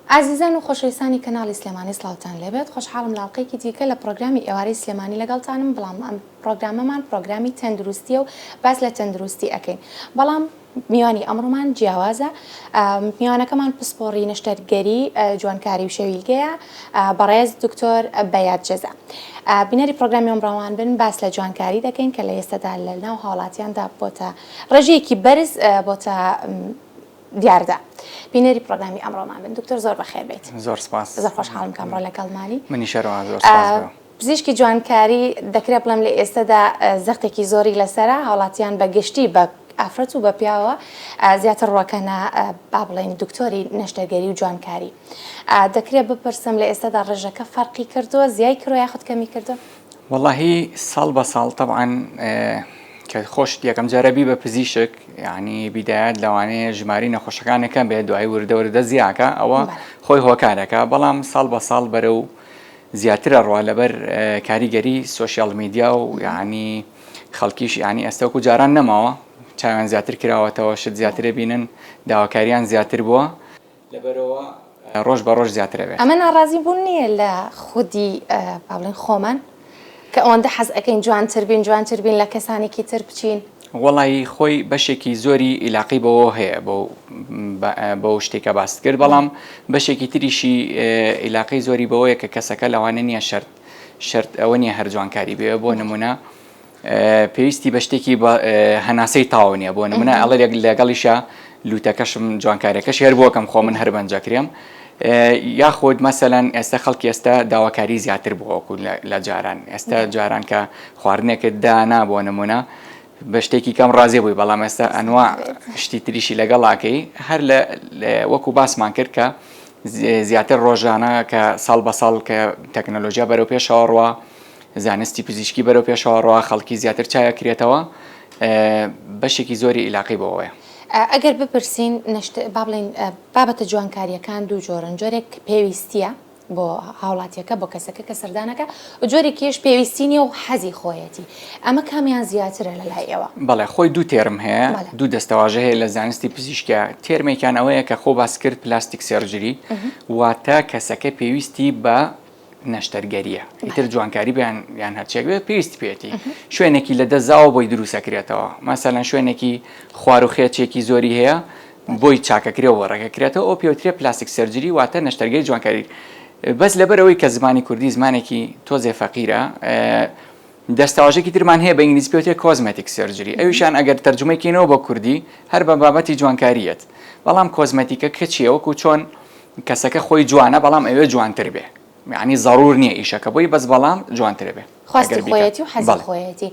ئازیزان و خۆشەویستانی کەناڵی سلێمانی سڵاوتان لێبێت خۆشحاڵم لە ئەڵقەیەکی دیکە لە پڕۆگرامی ئێوارەی سلێمانی لەگەڵتانم بەڵام ئەم پڕۆگرامەمان پڕۆگرامی تەندروستیە و باس لە تەندروستی ئەکەین بەڵام میوانی ئەمڕۆمان جیاوازە میوانەکەمان پسپۆڕی نەشتەرگەری جوانکاری و شەویلگەیە بەڕێز دکتۆر بەیاد جەزا بینەری پرۆگرامی ئەمڕۆمان بن باس لە جوانکاری دەکەین کە لە ئێستادا لە ناو هاوڵاتیاندا بۆتە ڕێژەیەکی بەرز بۆتە دیاردە. بینەری پرۆگرامی ئەمڕۆمان بن. دکتۆر زۆر بەخێر بێیت. زۆر سپاس. زۆر خۆشحاڵم کە ئەمڕۆ لەگەڵمانی. منیش هەروەها زۆر سپاس بۆ. پزیشکی جوانکاری دەکرێت بڵێم لە ئێستەدا زەختێکی زۆری لەسەرە، هاوڵاتیان بە گشتی بە ئافرەت و بە پیاوە زیاتر ڕوەکەنە با بڵێین دکتۆری نەشتەرگەری و جوانکاری. دەکرێت بپرسم لە ئێستەدا ڕێژەکە فەرقی کردووە، زیای کردووە یاخود کەمی کردووە؟ وەڵاهی ساڵ بە ساڵ تەبعەن کە خۆشت یەکەم جارە بی بە پزیشک یعنی بیدایەت لەوانەیە ژماری نەخۆشەکانە کەم بێت دوای وردە وردە زیاکە ئەوە خۆی هۆکارەکە بەڵام ساڵ بە ساڵ بەرە و زیاترە ڕوا لەبەر کاریگەری social media و یعنی خەڵکیش یعنی ئێستاکو جاران نەماوە چاویان زیاتر کراوەتەوە شت زیاترە بینن داواکاریان زیاتر بووە لەبەرئەوە ڕۆژ بە ڕۆژ زیاتر ئەبێت. ئەمە ناڕازی بوون نییە لە خودی با بڵێین خۆمان کە ئەوەندە حەز ئەکەین جوانتر بین جوانتر بین لە کەسانێکی تر بچین؟ وەڵایی خۆی بەشێکی زۆری ئیلاقەی بەوەوە هەیە بەو بەو شتێک کە باست کرد بەڵام بەشێکی تریشی ئیلاقەی زۆری بەوەیە کە کەسەکە لەوانە نییە شەرت شەرت ئەوە نییە هەر جوانکاری بێ بۆ نمونە پێویستی بە شتێکی هەناسەی تاو نییە بۆ نمونە ئەڵێ لەگەڵیشە لوتەکەشم جوانکاریەکەش هەر بۆکەم خۆ من هەر بەنجەکرێم یاخود مەسەلەن ئێستا خەڵکی ئێستا داواکاری زیاتر بووە وەکو لە جاران ئێستا جاران کە خواردنێکت دانا بۆ نمونە بە شتێکی کەم ڕازی بووی بەڵام ئێستا ئەنوا شتی تریشی لەگەڵاکەی هەر لە وەکو باسمان کرد کە زیاتر ڕۆژانە کە ساڵ بە ساڵ کە تەکنەلۆژیا بەرەو پێشەوە ڕوە زانستی پزیشکی بەرەو پێشەوە ڕوا خەڵکی زیاتر چاوی کرێتەوە بەشێکی زۆری ئیلاقەی بەوەیە. ئەگەر بپرسین نەشت با بڵێین بابەتە جوانکارییەکان دوو جۆرن جۆرێک پێویستییە بۆ هاوڵاتیەکە بۆ کەسەکە کە سەردانەکە و جۆرێکیش پێویستی نییە و حەزی خۆیەتی ئەمە کامیان زیاترە لە لای ئێوە؟ بەڵێ خۆی دوو term هەیە دوو دەستەواژە هەیە لە زانستی پزیشکیا term ێکیان ئەوەیە کە خۆ باس کرد plastic surgery واتە کەسەکە پێویستی بە نەشتەرگەریە ئیتر جوانکاری بیان یان هەرچێک بێت پێویستی پێێتی شوێنێکی لە دەزاوە بۆی دروستەکرێتەوە مەسەلەن شوێنێکی خوار و خێچێکی زۆری هەیە بۆی چاکەکرێەوە ڕێکەکرێتەوە ئەو پێوترێ plastic surgery واتە نەشتەرگەری جوانکاری بەس لەبەرەوەی کە زمانی کوردی زمانێکی تۆزێ فەقیرە دەستەواژێکی ترمان هەیە بە ئینگلیزی پێوترێ cosmetic surgery ئەویشان ئەگەر تەرجومەی کەینەوە بۆ کوردی هەر بە بابەتی جوانکاریەت بەڵام cosmetic ە کە چیە وەکو چۆن کەسەکە خۆی جوانە بەڵام ئەوێ جوانتر بێ یعنی زەرور نییە ئیشەکە بۆی بەس بەڵام جوانتر بێ خواستی خۆیەتی و حەزی خۆیەتی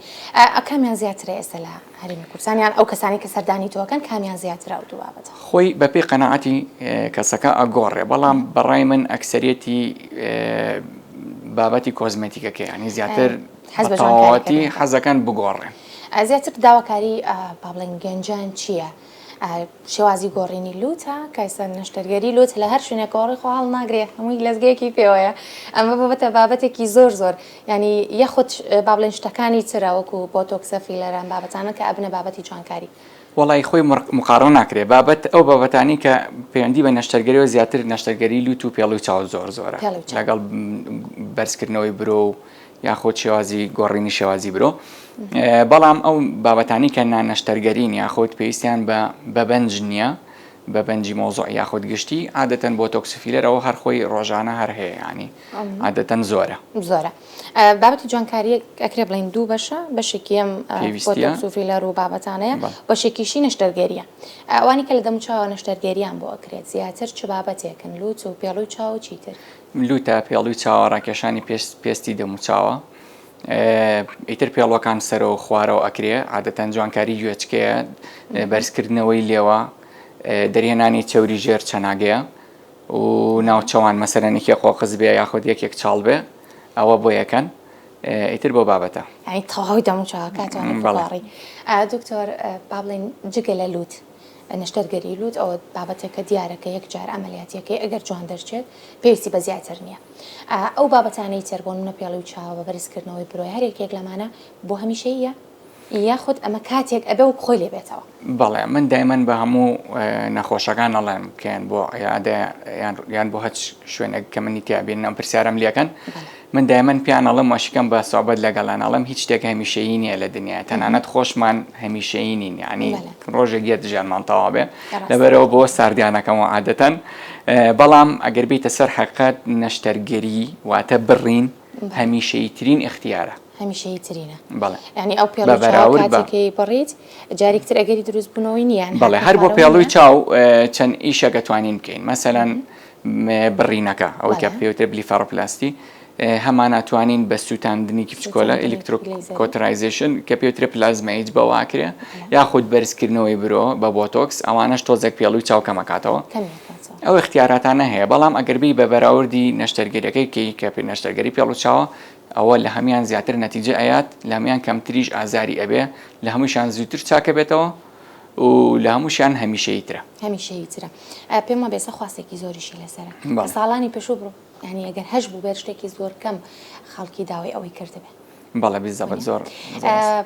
کامیان زیاترە ئێستا لە هەرێمی کوردستان یان ئەو کەسانی کە سەردانی تۆکەن کامیان زیاترە ئەو دوو بابەتە؟ خۆی بەپێی قەناعەتی کەسەکە ئەگۆڕێ بەڵام بەڕای من ئەکسەریەتی بابەتی cosmetic ەکەی یانی زیاتر حەز بە تەواوەتی حەزەکەن بگۆڕێن. زیاتر داواکاری با بڵێین گەنجان چییە؟ شێوازی گۆڕینی لوتە کە ئێستا نەشتەرگەری لوت لە هەر شوێنێک گۆڕی خۆ هەڵناگرێ هەمووی لەزگەیەکی پێوەیە ئەمە ببێتە بابەتێکی زۆر زۆر ینی یەخود با بڵێن شتەکانی ترە وەکو بۆتۆکسە فیلەران بابەتانە کە ئەبنە بابەتی جوانکاری. وەڵایی خۆی مقاڕنە ناکرێ بابەت ئەو بابەتانی کە پەیوەندی بە نەشتەرگەریەوە زیاتر نەشتەرگەری لوت و پێڵوی چاو زۆر زۆرە لەگەڵ بەرزکردنەوەی برۆ و یاخود شێوازی گۆڕینی شێوازی برۆ بەڵام ئەو بابەتانی کە نانەشتەرگەرین یاخود پێویستیان بە بەبەنج نییە بە بەنجی مۆزۆع یاخود گشتی عادەتەن بۆتۆکس فیلەرەوە هەر خۆی ڕۆژانە هەر هەیە ینی عادەتەن زۆرە زۆرە بابەتی جوانکارییەک ئەکرێ بڵێین دوو بەشە، بەشێکی ئەم بۆتۆکس و فیلەر و بابەتانەیە، بەشێکیشی نەشتەرگەرییە. ئەوانی کە لە دەموچاوە نەشتەرگەرییان بۆ ئەکرێت زیاتر چ بابەتێکن؟ لووت و پێڵوی چاو و چیتر؟ لووتە، پێڵوی چاوە، ڕاکێشانی پێستی دەموچاوە. ئیتر پێڵوەکان سەرەوە و خوارەوە ئەکرێ، عادەتەن جوانکاری گوێچکەیە، بەرزکردنەوەی لێوە، دەرهێنانی چەوری ژێر چەناگەیە. و ناوچەوان مەسەلەن یەکێ قۆقز بێ یاخود یەکێک چاڵ بێ ئەوە بۆ یەکەن ئیتر بۆ بابەتە. یانی تەواوی دەموچاوەکە ئەتوانی بگۆڕی. دکتۆر با بڵێین جگە لە لوت نەشتەرگەری لوت ئەوە بابەتێکە دیارە کە یەک جار عەمەلیاتیەکەی ئەگەر جوان دەرچێت پێویستی بە زیاتر نییە. ئەو بابەتانەی تر بۆ نمونە پێڵوی چاوە بە بەرزکردنەوەی برۆی هەر یەکێک لەمانە بۆ هەمیشەییە؟ یاخود ئەمە کاتێک ئەبێ وەک خۆی لێ بێتەوە؟ بەڵێ من دایمەن بە هەموو نەخۆشەکان ئەڵێم کە یەن بۆ عیادە یان بۆ هەچ شوێنێک کە منی تیا بینن ئەم پرسیارەم لێکەن من دایمەن پیان ئەڵێم واشیکەم بە سوعبەت لەگەڵیان ئەڵێم هیچ شتێک هەمیشەیی نییە لە دنیا تەنانەت خۆشمان هەمیشەیی نین یعنی ڕۆژێک یەت ژیانمان تەواو بێ لەبەرەوە بۆ ساردیانەکەمەوە عادەتەن بەڵام ئەگەر بیتە سەر حەقیقەت نەشتەرگەری واتە بڕین هەمیشەیی ترین ئیختیارە. هەمیشەیی ترینە. بەڵێ. یانی ئەو پێڵوی چاوە کاتێک کە بڕیت جارێکی تر ئەگەری دروست بوونەوەی نییە یان بەڵێ هەر بۆ پێڵوی چاو چەند ئیشێک ئەتوانین بکەین مەسەلەن بڕینەکە ئەوەی کە پێوترێ blepharoplasty هەمان ئەتوانین بە سووتاندنی بچکۆلە electrocauterization کە پێوترێ PlasmaEdge بەوە ئەکرێ یاخود بەرزکردنەوەی برۆ بە بۆتۆکس ئەوانەش تۆزێک پێڵوی چاو کەمەکاتەوە. ئەو ئیختیاراتانە هەیە بەڵام ئەگەر بێی بە بەراوردی نەشتەرگەریەکەی بکەی کە نەشتەرگەری پێڵ و چاوە ئەوە لە هەموان زیاتر نەتیجە ئەیات لە هەموان کەمتریش ئازاری ئەبێ لە هەمووشیان زووتر چاکەبێتەوە و لە هەمووشیان هەمیشەیی ترە. هەمیشەیی ترە پێم وابێ ئێستا خواستێکی زۆریشی لەسەرە کە ساڵانی پێشوو بڕۆ یانی ئەگەر هەش بووبێت شتێکی زۆر کەم خەڵکی داوای ئەوەی کردبێ. بەڵێ بیزەبت زۆر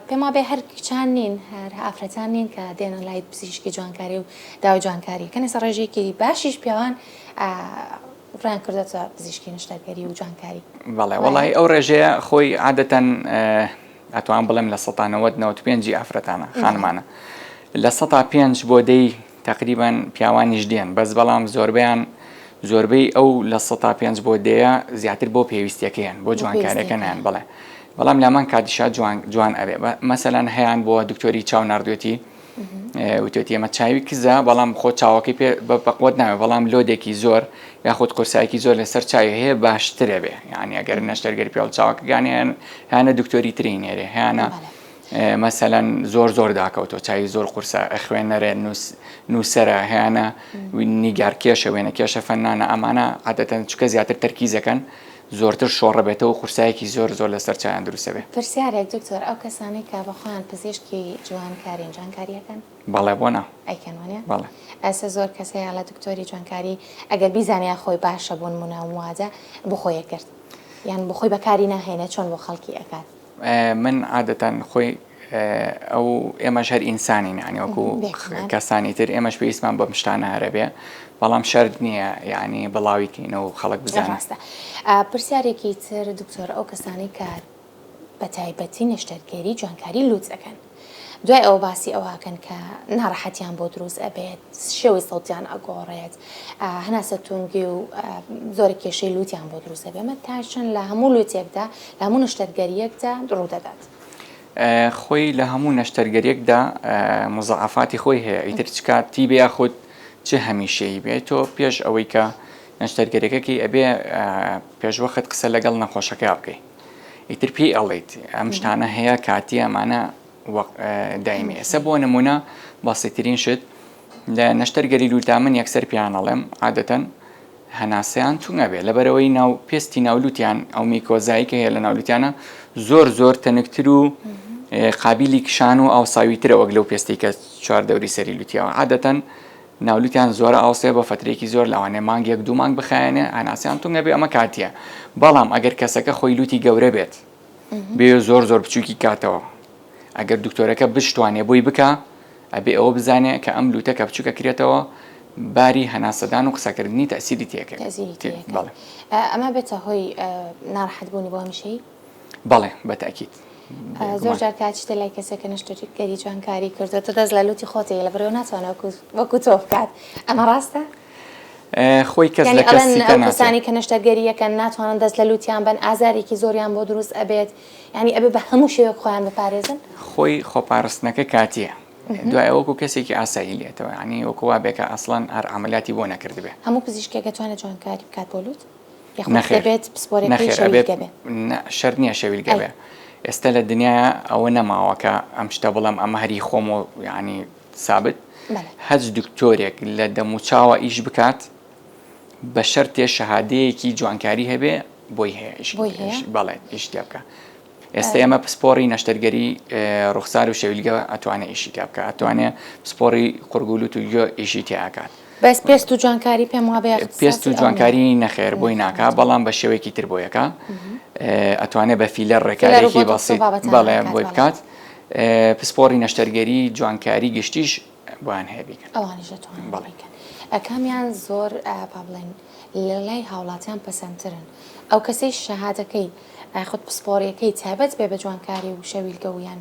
پێم وابێ هەر کچان نین هەر ئافرەتان نین کە دێنە لای پزیشکی جوانکاری و داوای جوانکاری کەن ئێستا ڕێژەیەکی باشیش پیاوان ڕویان کردۆتە پزیشکی نەشتەرگەری و جوانکاری. بەڵێ وەڵی ئەو ڕێژەیە خۆی عادەتەن ئەتوان بڵێم 90% 95 ئافرەتانە خانمانە 5% بۆ دەی تەقریبەن پیاوانیش دێن بەس بەڵام زۆربەیان زۆربەی ئەو 5% بۆ دەیە زیاتر بۆ پێویستیەکەیان بۆ جوانکارەکە نیان بڵێ بەڵام لامان کاتیشا جوان جوان ئەبێ مەسەلەن هەیان بۆ دکتۆری چاو ناردوێتی وتێتی ئەمە چاوی کزە بەڵام خۆ چاوەکەی پێ بەقوت ناوێ بەڵام load ێکی زۆر یاخود قورسایەکی زۆر لەسەر چاوی هەیە باشترە بێ یعنی ئەگەر نەشتەرگەری پێڵ چاوەکەگانیان هەیانە دکتۆری تری نێرێ هەیانە مەسەلەن زۆر زۆر داکەوتوە چاوی زۆر قورسە خوێنەرە نووسەرە هەیانە نیگارکێشە وێنەکێشە فەنانە ئەمانە عادەتەن چکە زیاتر تەرکیزەکەن زۆرتر شۆڕە بێتەوە قورسایەکی زۆر زۆر لەسەر چایان دروستە بێ. پرسیارێک دکتۆر ئەو کەسانەی کە بە خۆیان پزیشکی جوانکارین جوانکاریەکەن؟ بەڵێ بۆ نا. ئەیکەن وانیە؟ بەڵێ. ئێستا زۆر کەس هەیە ئەڵێ دکتۆری جوانکاری ئەگەر بیزانیا خۆی باشە بۆ نمونە موادە بۆ خۆی ئەکرد یان بۆ خۆی بەکاری ناهێنێ چۆن بۆ خەڵکی ئەکات؟ من عادەتەن خۆی ئەو ئێمەش هەر ئینسانین یعنی وەکو کەسانی تر ئێمەش پێویستمان بەم شتانە هەرەبێ بەڵام شەرت نییە یعنی بڵاوی کەینەوە و خەڵک بزانێت. ڕاستە. پرسیارێکی تر دکتۆر ئەو کەسانەی کە بە تایبەتی نەشتەرگەری جوانکاری لووت ئەکەن دوای ئەوە باسی ئەوە ئەکەن کە ناڕەحەتیان بۆ دروست ئەبێت شێوەی سەوتیان ئەگۆڕێت هەناسە تونگی و زۆر کێشەی لوتیان بۆ دروست دەبێت ئەمە تا چەند لە هەموو لوتێکدا لە هەموو نەشتەرگەریەکدا ڕوودەدات؟ خۆی لە هەموو نەشتەرگەریەکدا مزەعەفاتی خۆی هەیە ئیتر چ کاتی بێ یاخود چ هەمیشەیی بێ تۆ پێش ئەوەی کە نەشتەرگەریەکەی ئەبێ پێشوەخت قسە لەگەڵ نەخۆشەکە بکەی ئیتر پێی ئەڵێیت ئەم شتانە هەیە کاتیە ئەمانە دایمی ئێستا بۆ نمونە بەسیترین شت لە نەشتەرگەری لووتا من یەکسەر پێیان ئەڵێم عادەتەن هەناسەیان تونگە بێ لەبەرەوەی ناو پێستی ناولوتیان ئەو mucosa ی کە هەیە لە ناولوتیانە زۆر زۆر تەنکتر و قابلی کشان و ئاوساویترە وەک لەو پێستی کە چوار دەوری سەری لوتیەوە عادەتەن ناولوتیان زۆرە ئاوسێ بۆ فەترێکی زۆر لەوانەیە مانگێک دوو مانگ بخایەنێ هەناسەیان تونگە بێ ئەمە کاتیە بەڵام ئەگەر کەسەکە خۆی لوتی گەورە بێت بێ زۆر زۆر بچووکی کاتەوە ئەگەر دکتۆرەکە بشتوانێ بۆی بکا ئەبێ ئەوە بزانێ کە ئەم لوتە کە بچووکە کرێتەوە باری هەناسەدان و قسەکردنی تەسیری تێکە بەڵێ ئەمە بێتە هۆی ناڕەحەت بوونی بۆ هەمیشەیی بەڵێ بە تاکید زۆر جار کە ئەچیتە لای کەسێک کە نەشتەرگەری جوانکاری کردووە تۆ دەست لە لوتی خۆتەیە لە بەرەوە ناتوانێت وەکو تۆ بکات ئەمە ڕاستە؟ خۆی کەس لە کەس سیکە ئەو کەسانی کە نەشتەرگەریەکەن ناتوانن دەست لە لوتیان بن ئازارێکی زۆریان بۆ دروست ئەبێت یعنی ئەبێ بە هەموو شێوەیەک خۆیان بپارێزن؟ خۆی خۆپارستنەکە کاتیە دوای وەکو کەسێکی ئاسایی لێتەوە یعنی وەکو وا بێ کە ئەسڵەن هەر عەمەلیاتی بۆ نەکردبێ. هەموو پزیشکێک ئەتوانێت جوانکاری بکات بۆ لوت؟ یاخود نەخێر دەبێت پسپۆرەکەی نەخێر ئەبێت شەویلگە بێ؟ نا شەرت نییە شەویلگە ئەی. بێ ئێستا لە دنیایا ئەوە نەماوە کە ئەم شتە بڵێم ئەمە هەری خۆم و یعنی سابت بەڵێ. هەچ دکتۆرێک لە دەموچاوە ئیش بکات بە شەرتێ شەهادەیەکی جوانکاری هەبێ بۆی هەیە ئیش بۆی هەیە؟ بەڵێ ئیش تیا بکا ئێستا ئێمە پسپۆڕی نەشتەرگەری ڕوخسار و شەویلگە ئەتوانێ ئیشی تیا بکا ئەتوانێ پسپۆڕی قوڕگ و لوت و گوێ ئیشی تیا ئەکات. بەس پێست و جوانکاری پێم وابێ پێست و جوانکاری نەخێر بۆی ناکا بەڵام بە شێوەیەکی تر بۆیەکە ئەتوانێ بە فیلەر ڕێکارێکی بەسیط بەڵێ بۆی بکات. پسپۆڕی نەشتەرگەری جوانکاری گشتیش بۆیان هەیە بیکەن. ئەوانیش دەتوانن بیکەن. کامیان زۆر با بڵێین لە لای هاوڵاتیان پەسەندترن؟ ئەو کەسەی شەهادەکەی یاخود پسپۆڕیەکەی تایبەت بێ بە جوانکاری و شەویلگە و یان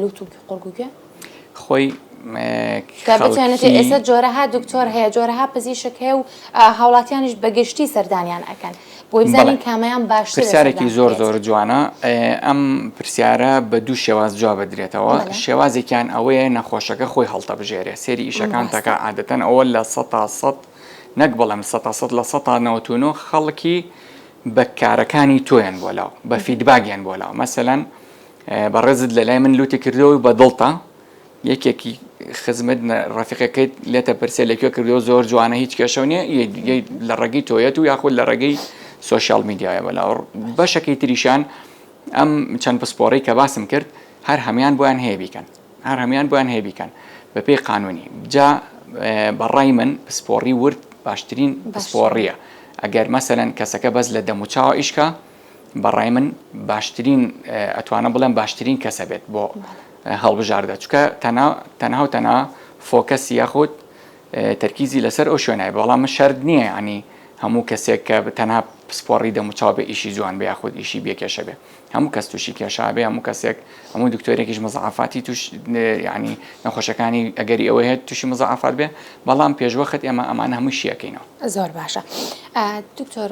لوت و قوڕگ و گوێ؟ خۆی کە بتوانێت ئێستا جۆرەها دکتۆر هەیە جۆرەها پزیشک هەیە و هاوڵاتیانیش بەگشتی سەردانیان ئەکەن بۆی بزانین کامەیان باشترە پرسیارێکی زۆر زۆر جوانە ئەم پرسیارە بە دوو شێواز جواب بدرێتەوە شێوازێکیان ئەوەیە نەخۆشەکە خۆی هەڵتەبژێرێ سێری ئیشەکان تەکە عادەتەن ئەوە 100% نەک بڵێم 100% 99% خەڵکی بە کارەکانی تۆیان بۆ لاو بە feedback یان بۆ لاو مەسەلەن بەڕێزت لە لای من لوتی کردەوە و بە دڵتە یەکێکی خزمت ڕەفیقەکەیت لێتە پرسێ لە کوێ کردەوە زۆر جوانە هیچ کێشەو نییە لە ڕێگەی تۆیەت و یاخود لە ڕێگەی social media یە بەلا بەشەکەی تریشان ئەم چەند پسپۆڕی کە باسم کرد هەر هەمان بۆیان هەیە بیکەن هەر هەمان بۆیان هەیە بیکەن بەپێی قانونی جا بەڕای من پسپۆڕی ورد باشترین پسپۆڕیە ئەگەر مەسەلەن کەسەکە بەس لە دەموچاوە ئیشکا بەڕای من باشترین ئەتوانم بڵێم باشترین کەسە بێت بۆ هەڵبژاردە چکە تەنها تەنها و تەنها focus یاخود تەرکیزی لەسەر ئەو شوێنای بەڵام من شەرت نییە ینی هەموو کەسێک کە تەنها پسپۆڕی دەموچاو بێ ئیشی جوان بێ یاخود ئیشی بێکێشە بێ هەموو کەس تووشی کێشا بێ هەموو کەسێک هەموو دکتۆرێکیش مزعفاتی توش ینی نەخۆشەکانی ئەگەری ئەوە هەیە تووشی مزعفات بێ بەڵام پێشوەخت ئێمە ئەمانە هەموو شیەکەینەوە. زۆر باشە دکتۆر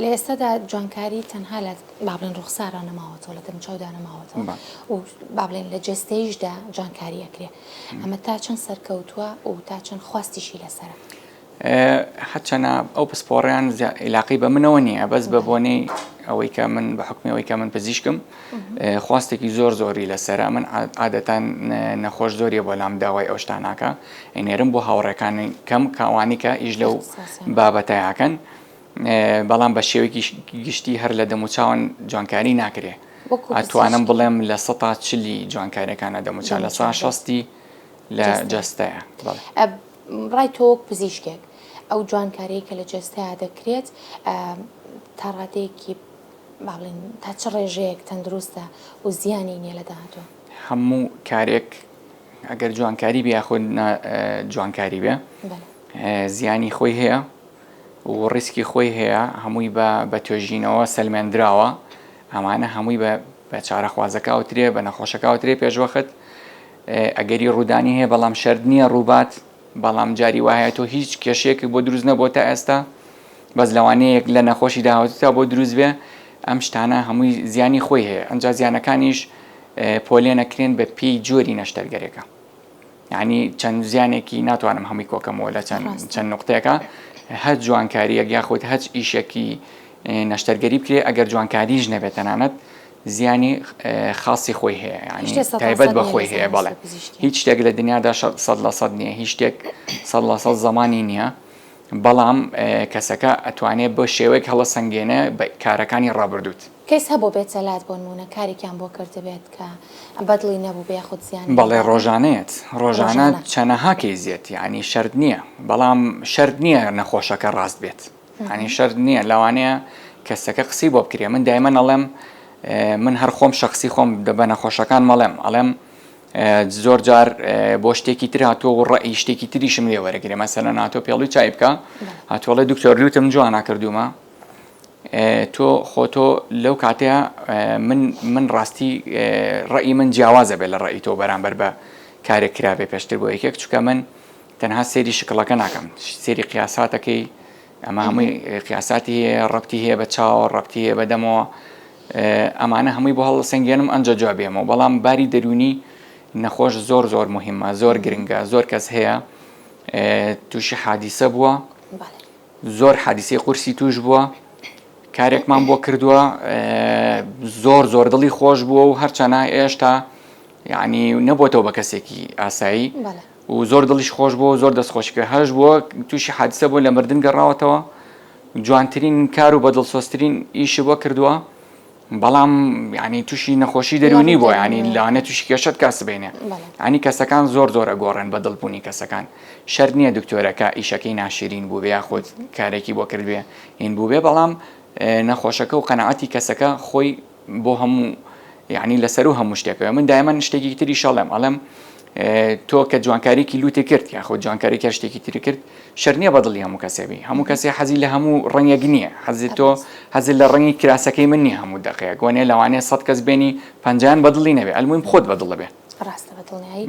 لە ئێستادا جوانکاری تەنها لە با بڵێن ڕوخسارا نەماوەتەوە لە دەمچاودا نەماوەتەوە و با بڵێن لە جەستەیشدا جوانکاری ئەکرێ ئەمە تا چەند سەرکەوتووە و تا چەند خواستیشی لەسەرە؟ هەرچەنە ئەو پسپۆڕیان عیلاقەی بە منەوە نییە بەس بە بۆنەی ئەوەی کە من بە حکمی ئەوەی کە من پزیشکم خواستێکی زۆر زۆری لەسرە من عادەتەن نەخۆش زۆریە بۆ لام داوای ئەو شتاناکە ئەینێرم بۆ هاوڕێکانی کەم کاوانی کە ئیش لەو بابەتەیاکەن بەڵام بە شێوەیەکی گشتی هەر لە دەموچاوان جوانکاری ناکرێ ئەتوانم بڵێم لە سەتا چلی جوانکاریەکانە دەموچا لە سا شەستی لە جەستەیە. ڕای تۆ وەک پزیشکێک ئەو جوانکاریەی کە لە جەستەیا دەکرێت تا ڕادەیەکی با بڵێین تا چ ڕێژەیەک تەندروستە و زیانی نییە لە داهاتوو؟ هەموو کارێک ئەگەر جوانکاری بێ یاخود جوانکاری بێ زیانی خۆی هەیە و ڕیسکی خۆی هەیە هەمووی بە بە توێژینەوە سەلمێندراوە ئەمانە هەمووی بە بە چارەخوازەکە ئەوترێ بە نەخۆشەکە ئەوترێ پێشوەخت ئەگەری ڕوودانی هەیە بەڵام شەرت نییە ڕووبات بەڵام جاری وایە تۆ هیچ کێشەیەک بۆ دروست نەبووە تا ئێستا بەس لەوانەیە لە نەخۆشی داهاتووتا بۆ دروست بێ ئەم شتانە هەمووی زیانی خۆی هەیە ئەجا زیانەکانیش پۆلێنەکرێن بە پێی جۆری نەشتەرگەرێکە یعنی چەند زیانێکی ناتوانم هەمووی کۆکەمەوە لە چەند چەند نقطەیەەکە هەر جوانکاریەک یاخود هەچ ئیشێکی نەشتەرگەری بکرێ ئەگەر جوانکاریش نەبێت تەنانەت زیانی خاصی خۆی هەیە یعنی تایبەت بە خۆی هەیە بەڵێ هیچ شتێک لە دنیادا 100% نییە هیچ شتێک 100% زمانی نییە بەڵام کەسەکە ئەتوانێت بە شێوەیەک هەڵە سەنگێنە بە کارەکانی ڕابردووت. کەیس هەبوو بێتە لات بۆ نموونە کارێکیان بۆ کردبێت کە بەدڵی نەبووبێ یاخود زیانی بەڵێ ڕۆژانەیەت ڕۆژانە چەنەها کەیس دێت یعنی شەرت نییە بەڵام شەرت نییە نەخۆشەکە ڕاست بێت یعنی شەرت نییە لەوانەیە کەسەکە قسەی بۆ بکرێ من دایمەن ئەڵێم من هەر خۆم شخصی خۆم بە نەخۆشەکان مەڵێم ئەڵێم زۆر جار بۆ شتێکی تر هاتووە و ڕئی شتێکی تریشم لێ وەرەگرێ مەسەلەن هاتۆ پێڵوی چای بکە هاتووەڵێ دکتۆر لوتم جوانە کردومە تۆ خۆ تۆ لەو کاتەیە من من ڕاستی ڕئی من جیاوازە بێ لە ڕئی تۆ بەرامبەر بە کارێک کرابێ پێشتر بۆ یەکێک چکە من تەنها سێری شکڵەکە ناکەم سێری قیاساتەکەی ئەمە هەمووی قیاساتی هەیە ڕەبتی هەیە بە چاوە ڕەبتی هەیە بە دەمەوە ئەمانە هەمووی بۆ هەڵسەنگێنم ئەنجا جوابێمەوە بەڵام باری دەرونی نەخۆش زۆر زۆر مهمە زۆر گرنگە زۆر کەس هەیە تووشی حادیسە بووە زۆر حادیسەی قورسی توش بووە کارێکمان بۆ کردووە زۆر زۆر دڵی خۆش بووە و هەرچەنە ئێشتا یعنی نەبووتەوە بە کەسێکی ئاسایی و زۆر دڵیش خۆش بووە زۆر دەستخۆشی کرد هەش بووە تووشی حادیسە بوو لە مردن گەڕاوەتەوە جوانترین کار و بەدڵسۆزترین ئیشی بۆ کردووە بەڵام یعنی تووشی نەخۆشی دەروونی بووە یعنی لەوانەیە تووشی کێشەت کا سبەینێ یعنی کەسەکان زۆر زۆر ئەگۆڕێن بە دڵبوونی کەسەکان شەرت نییە دکتۆرەکە ئیشەکەی ناشرین بوو یاخود کارێکی بۆ کردبێ هین بوو بێ بەڵام نەخۆشەکە و قەنەعەتی کەسەکە خۆی بۆ هەموو. یعنی لەسەرو هەموو شتێکەوە من دایمەن شتێکی تریش ئەڵێم ئەڵێم تۆ کە جوانکاریکی لوتی کرد یاخود جوانکاری کە شتێکی تری کرد شەر نییە بەدڵی هەموو کەسێ بی هەموو کەسێ حەزی لە هەموو ڕەنگێک نییە حەزی تۆ حەزی لە ڕەنگی کراسەکەی من نییە هەموو دەقەیەک وەنێ لەوانەیە سەد کەس بێنی پەنجایان بەدڵی نەبێ ئەلمویم خۆت بەدڵە بێ. ڕاستە بە دڵنیایی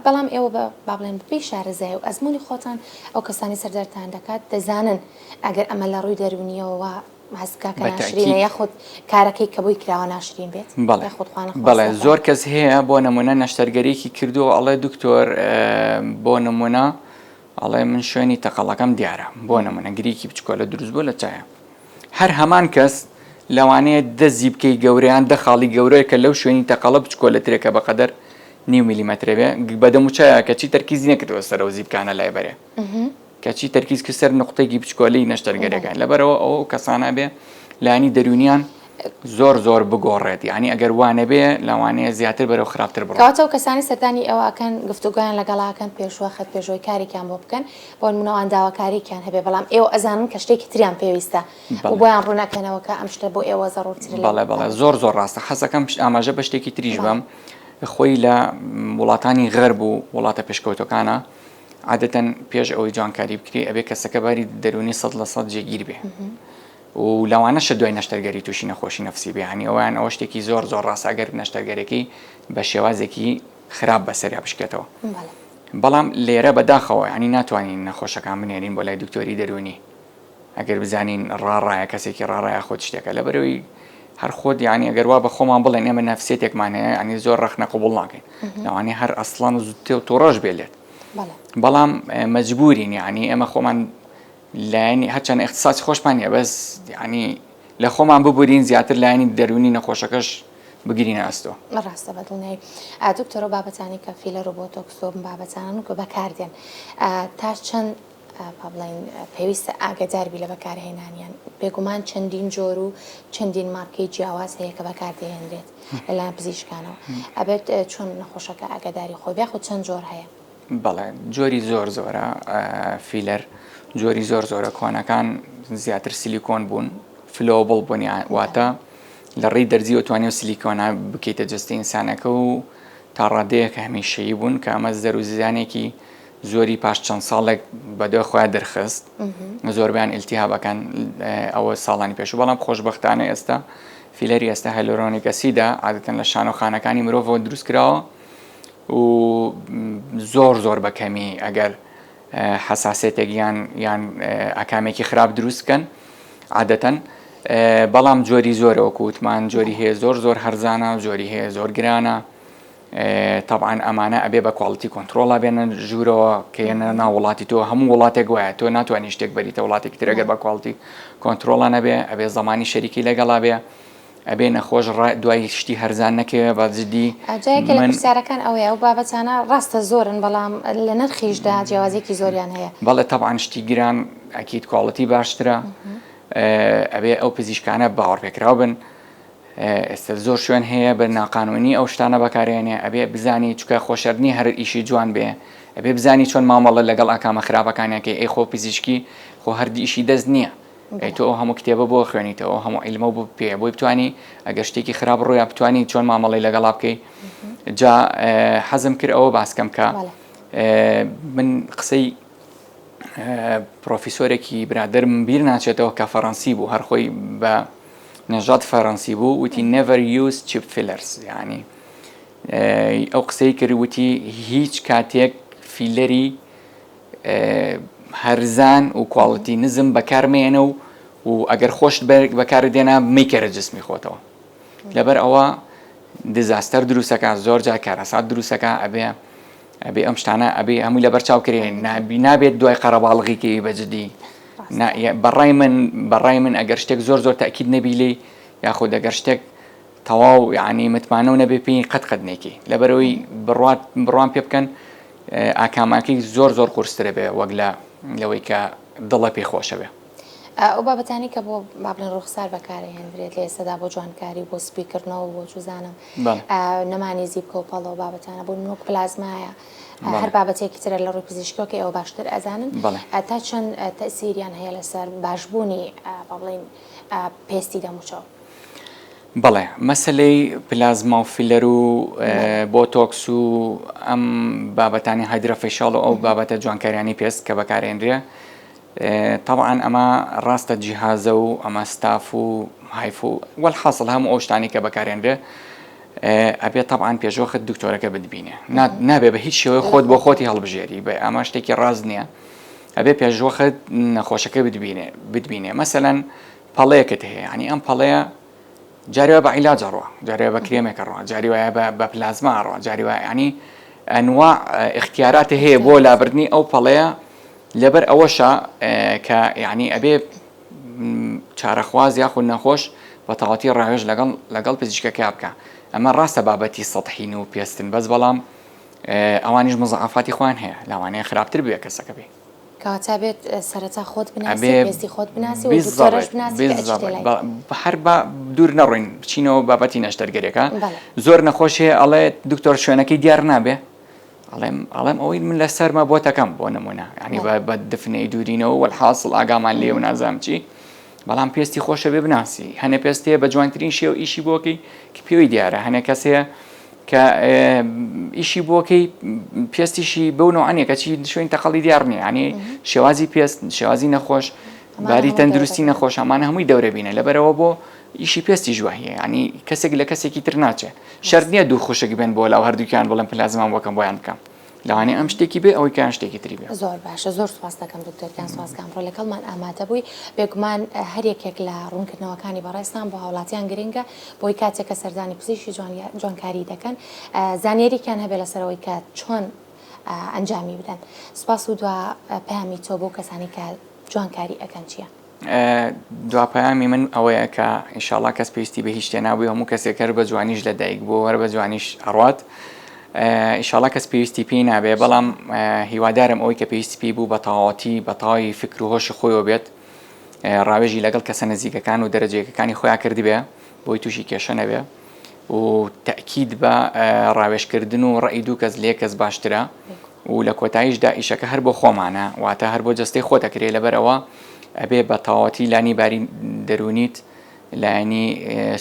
بەڵام ئێوە بە با بڵێن بەپێی شارەزایی و ئەزموونی خۆتان ئەو کەسانی سەردارتان دەکات دەزانن ئەگەر ئەمە لە ڕووی دەروونیەوە وا هەست بکا کە ناشرینە یاخود کارەکەی کە بۆی کراوە ناشرین بێت بەڵێ یاخود خوا نەخواستە بەڵێ زۆر کەس هەیە بۆ نمونە نەشتەرگەریەکی کردووە ئەڵێ دکتۆر بۆ نمونە ئەڵێ من شوێنی تەقەڵەکەم دیارە بۆ نمونە گریکی بچکۆلە دروست بووە لە چایە هەر هەمان کەس لەوانەیە دە زیپکەی گەورەیان دە خاڵی گەورەیە کە لەو شوێنی تەقەڵە بچکۆلەترێکە بەقەدەر نیو میلیمەترێ بێ بە دەموچاوە کەچی تەرکیزی نەکردووە سەر ئەو زیپکانە لای بەرێ کەچی تەرکیز کرد سەر نوقتەیەکی بچکۆلەی نەشتەرگەریەکان لەبەرئەوە ئەو کەسانە بێ لایەنی دەروونیان زۆر زۆر بگۆڕێت یعنی ئەگەر وا نەبێ لەوانەیە زیاتر بەرەو خراپتر بڕۆن. کەواتە ئەو کەسانەی سەردانی ئێوە ئەکەن گفتوگۆیان لەگەڵا ئەکەن پێشوەخت پێشەوەی کارێکیان بۆ بکەن بۆ نمونە ئەوان داواکاریەکیان هەبێ بەڵام ئێوە ئەزانن کە شتێکی تریان پێویستە و بۆیان ڕوون ئەکەنەوە کە ئەم شتە بۆ ئێوە زەڕوورترە لەو بەڵێ بەڵێ زۆر زۆر ڕاستە حەزەکەم ئاماژە بە شتێکی تریش بەم خۆی لە وڵاتانی غەرب و وڵاتە پێشکەوتەکانە عادەتەن پێش ئەوەی جوانکاری بکرێ ئەبێ کەسەکە باری دەروونی 100% جێگیر بێ و لەوانەشە دوای نەشتەرگەری تووشی نەخۆشی نەفسی بێ یانی ئەویان ئەوە شتێکی زۆر زۆر ڕاستە ئەگەر نەشتەرگەرەکەی بە شێوازێکی خراپ بەسەریا بشکێتەوە بەڵام لێرە بەداخەوە ینی ناتوانین نەخۆشەکان بنێرین بۆ لای دکتۆری دەروونی ئەگەر بزانین ڕاڕایە کەسێکی ڕاڕایە خۆت شتێکە لەبەرەوەی هەر خۆت یانی ئەگەر وا بە خۆمان بڵێن ئێمە نەفسێتێکمان هەیە ینی زۆر ڕەخنە قبوڵ ناکەین لەوانەیە هەر ئەسڵان و زووتێ و توڕەش بێ لێت بەڵام مەجبورین یعنی ئێمە خۆمان لایەنی هەرچەند اختصاصی خۆشمان نیە بەس یعنی لە خۆمان ببورین زیاتر لایەنی دەروونی نەخۆشەکەش بگرینە ئەستۆ. ڕاستە بە دڵنیایی دکتۆر ئەو بابەتانەی کە فیلەر و بۆتۆکس و بابەتانەن کە بەکاردێن تا چەند با بڵێین پێویستە ئاگەدار بی لە بەکارهێنانیان، بێگومان چەندین جۆر و چەندین مارکەی جیاواز هەیە کە بەکاردەهێنرێت لەلایەن پزیشکانەوە، ئەبێت چۆن نەخۆشەکە ئاگەداری خۆی بێ یاخود چەند جۆر هەیە؟ بەڵێ جۆری زۆر زۆرە فیلەر جۆری زۆر زۆرە کۆنەکان زیاتر سیلیکۆن بوون flowable بوون واتە لە ڕێی دەرزیەوە توانی و سیلیکۆنە بکەیتە جەستەی ئینسانەکە و تا ڕادەیەک هەمیشەیی بوون کە ئەمە زەر و زیانێکی زۆری پاش چەند ساڵێک بەدوای خۆیان دەرخست زۆربیان ئیلتیهابەکان ئەوە ساڵانی پێشوو بەڵام خۆشببختانە ئێستا فیلەری ئێستا hyaluronic acid ە عادەتەن لە شانۆخانەکانی مرۆڤەوە دروست کراوە و زۆر زۆر بە کەمی ئەگەر حساسێتێک یان یان ئاکامێکی خراپ دروست بکەن عادەتەن بەڵام جۆری زۆرە وەکو وتمان جۆری هەیە زۆر زۆر هەرزانە جۆری هەیە زۆر گرانە تەبعەن ئەمانە ئەبێ بە quality control ا بێنە ژوورەوە کە یەنە ناو وڵاتی تۆ هەموو وڵاتێک وایە تۆ ناتوانانی شتێک بەریتە وڵاتێکی تر ئەگەر بە quality control ا نەبێ ئەبێ زەمانی شەریکی لەگەڵا بێ ئەبێ نەخۆش دوای شتی هەرزان نەکەوێ بە جدی جا یەکێ لە پرسیارەکان ئەوەیە ئەو بابەتانە ڕاستە زۆرن بەڵام لە نرخیشدا جیاوازیەکی زۆریان هەیە. بەڵێ تەبعەن شتی گران ئەکید quality باشترە ئەبێ ئەو پزیشکانە باوەڕپێکراو بن ئێستا زۆر شوێن هەیە بە ناقانونی ئەو شتانە بەکارێنێ ئەبێ بزانی چکە خۆشەر نیە هەر ئیشی جوان بێ ئەبێ بزانی چۆن مامەڵە لەگەڵ ئاکامە خراپەکانەکەی ئەی خۆ پزیشکی خۆ هەر ئیشی دەست نییە ئەی تۆ ئەو هەموو کتێبە بۆ خوێنیتەوە ئەو هەموو عیلمە بۆ پێ بۆی بتانی ئەگەر شتێکی خراپ ڕوویا بتانی چۆن مامەڵی لەگەڵا بکەی جا حەزم کرد ئەوە باسکەم کە من قسەی پرۆفیسۆرێکی برادەرم بیر ناچێتەوە کە فەڕەنسی بوو هەر خۆی بە نەژاد فەرەنسی بوو وتی never use cheap fillers یعنی ئەو قسەی کرد وتی هیچ کاتێک فیلەری هەرزان و quality نزم بەکارمێنە و و ئەگەر خۆشت بەکارت دێنا میکەرە جسمی خۆتەوە لەبەر ئەوە disaster دروستەکە زۆر جار کارەسات دروستەکە ئەبێ ئەبێ ئەم شتانە ئەبێ هەمووی لەبەر چاو کرێ نابی نابێت دوای قەرەباڵغی کەوی بە جدی بەڕای من بەڕای من ئەگەر شتێک زۆر زۆر تاکید نەبی لێی یاخود ئەگەر شتێک تەواو یعنی متمانە و نەبێ پێی قەت قەت نێکی لەبەرەوەی بڕوات بڕوان پێ بکەن ئاکاماکەی زۆر زۆر قورسترە بێ وەک لە لەوەی کە دڵە پێی خۆشە بێ. ئەو بابەتانەی کە بۆ با بڵێن ڕوخسار بەکارئەهێندرێت لە ئێستادا بۆ جوانکاری و بۆ سپیکردنەوە و بۆ چوزانم نەمانی زیپکە و پەڵە و بابەتانە بۆ نموونە وەک پلازمایە هەر بابەتێکی ترە لە ڕووی پزیشکیەوە کە ئێوە باشتر ئەزانن تا چەند تەئسیریان هەیە لەسەر باشبوونی با بڵێین پێستی دەموچاو؟ بەڵێ مەسەلەی پلازما و فیلەر و بۆتۆکس و ئەم بابەتانی hydrafacial و ئەو بابەتە جوانکاریانی پێست کە بەکارێنرێ تەبعەن ئەمە ڕاستە جیهازە و ئەمە ستاف و HIFU و وەلحاسڵ هەموو ئەو شتانی کە بەکارێنرێ ئەبێ تەبعەن پێشوەخت دکتۆرەکە بتبینێ نابێ بە هیچ شێوەی خۆت بۆ خۆتی هەڵبژێری بە ئەمە شتێکی ڕاست نییە ئەبێ پێشوەخت نەخۆشەکە بتبینێ بتبینێ مەسەلەن پەڵەیەکت هەیە یانی ئەم پەڵەیە جاری وایە بە عیلاج ئەڕوا جاری وایە بە کرێمێک ئەڕوا جاری وایە بە بە پلازما ئەڕوا جاری وایە یانی ئەنواع ئیختیارات هەیە بۆ لابردنی ئەو پەڵەیە لەبەر ئەوەشە کە یانی ئەبێ چارەخواز یاخود نەخۆش بە تەواوەتی ڕاوێژ لەگەڵ لەگەڵ پزیشکەکە بکە ئەمە ڕاستە بابەتی سەتحین و پێستن بەس بەڵام ئەوانیش مزعفاتی خۆیان هەیە لەوانەیە خراپتر بێ کەسەکە بێ کەواتە ئەبێت سەرەتا خۆت بناسی پێستی خۆت بناسی و دکتۆرەش بناسی کە ئەچیتە لای. هەر با دوور نەڕۆین بچینەوە بابەتی نەشتەرگەریەکە زۆر نەخۆش هەیە ئەڵێ دکتۆر شوێنەکەی دیار نابێ ئەڵێم ئەڵێم ئەوەی من لەسەرمە بۆتەکەم بۆ نمونە ینی بە دفنەی دوورینەوە وەلحاصل ئاگامان لێ و نازانم چی بەڵام پێستی خۆشە بێ بناسی هەنێ پێست هەیە بە جوانترین شێوە ئیشی بۆکەی کە پێوەی دیارە هەنێ کەس هەیە کە ئیشی بۆکەی پێستیشی بەو نەوعە نیە کەچی شوێن تەقەڵی دیار نییە ینی شێوازی پێست شێوازی نەخۆش باری تەندروستی نەخۆش ئەمانە هەمووی دەورە بینە لەبەرەوە بۆ ئیشی پێستی ژوە هەیە ینی کەسێک لە کەسێکی تر ناچێ شەرت نییە دوو خوشک بێن بۆ لاو هەردووکیان بڵێن پلازمان بۆکەم بۆیان بکەم لەوانەیە ئەم شتێکی بێ ئەوەی کەیان شتێکی تری بێ. زۆر باشە زۆر سوپاست دەکەم دکتۆر گیان سوپاس کە ئەمڕۆ لەگەڵمان ئامادە بووی بێگومان هەر یەکێک لە ڕوونکردنەوەکانی بەڕێزتان بۆ هاوڵاتیان گرنگە بۆی کاتێک کە سەردانی پزیشکی جوانکاری دەکەن زانیاریکیان هەبێ لەسەر ئەوەی کە چۆن ئەنجامی بدەن سوپاس و دوا پەیامی تۆ بۆ کەسانی کە جوانکاری ئەکەن چییە؟ دوا پەیامی من ئەوەیە کە ئینشاڵا کەس پێویستی بە هیچ شتێ نابووی هەموو کەسێک هەر بە جوانیش لە دایک بوو هەر بە جوانیش ئەڕوات ئینشاڵا کەس پێویستی پێی نابێ بەڵام هیوادارم ئەوەی کە پێویستی پێی بوو بە تەواوەتی بە تەواوی فکر و هۆشی خۆیەوە بێت ڕاوێژی لەگەڵ کەسە نزیکەکان و دەرەجەیەکەکانی خۆیان کردبێ بۆی تووشی کێشە نەبێ و تەئکید بە ڕاوێژکردن و ڕەئی دوو کەس لە یەک کەس باشترە و لە کۆتاییشدا ئیشەکە هەر بۆ خۆمانە واتە هەر بۆ جەستەی خۆت ئەکرێ لەبەر ئەوە ئەبێ بە تەواوەتی لانی باری دەروونیت لایەنی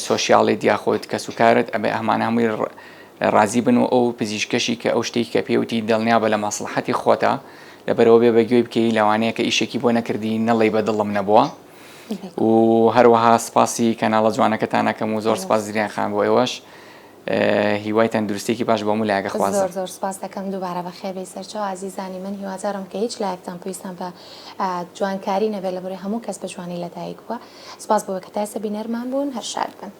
سۆشیاڵیت یاخود کەسوکارت ئەبێ ئەمانە هەمووی ڕازی بن و ئەو پزیشکەشی کە ئەو شتێکی کە پێوتی دڵنیا بە لە مەسڵەحەتی خۆتە لەبەرەوە بێ بە گوێی بکەی لەوانەیە کە ئیشێکی بۆ نەکردی نەڵێی بە دڵم نەبووە و هەروەها سپاسی کەناڵە جوانەکەتان ئەکەم و زۆر سپاس زریان خان بۆ ئێوەش هیوای تەندروستیەکی باش بۆ هەموو لایەک ئەخوازم. زۆر زۆر سپاس دەکەم دووبارە بەخێر بێی سەرچاو ئازیزانی من هیوادارم کە هیچ لایەکتان پێویستان بە جوانکاری نەبێت لەبەرئەوەی هەموو کەس بە جوانی لەدایک بووە سپاس بۆ کە تا ئێستا بینەرمان بوون هەر شاد بن.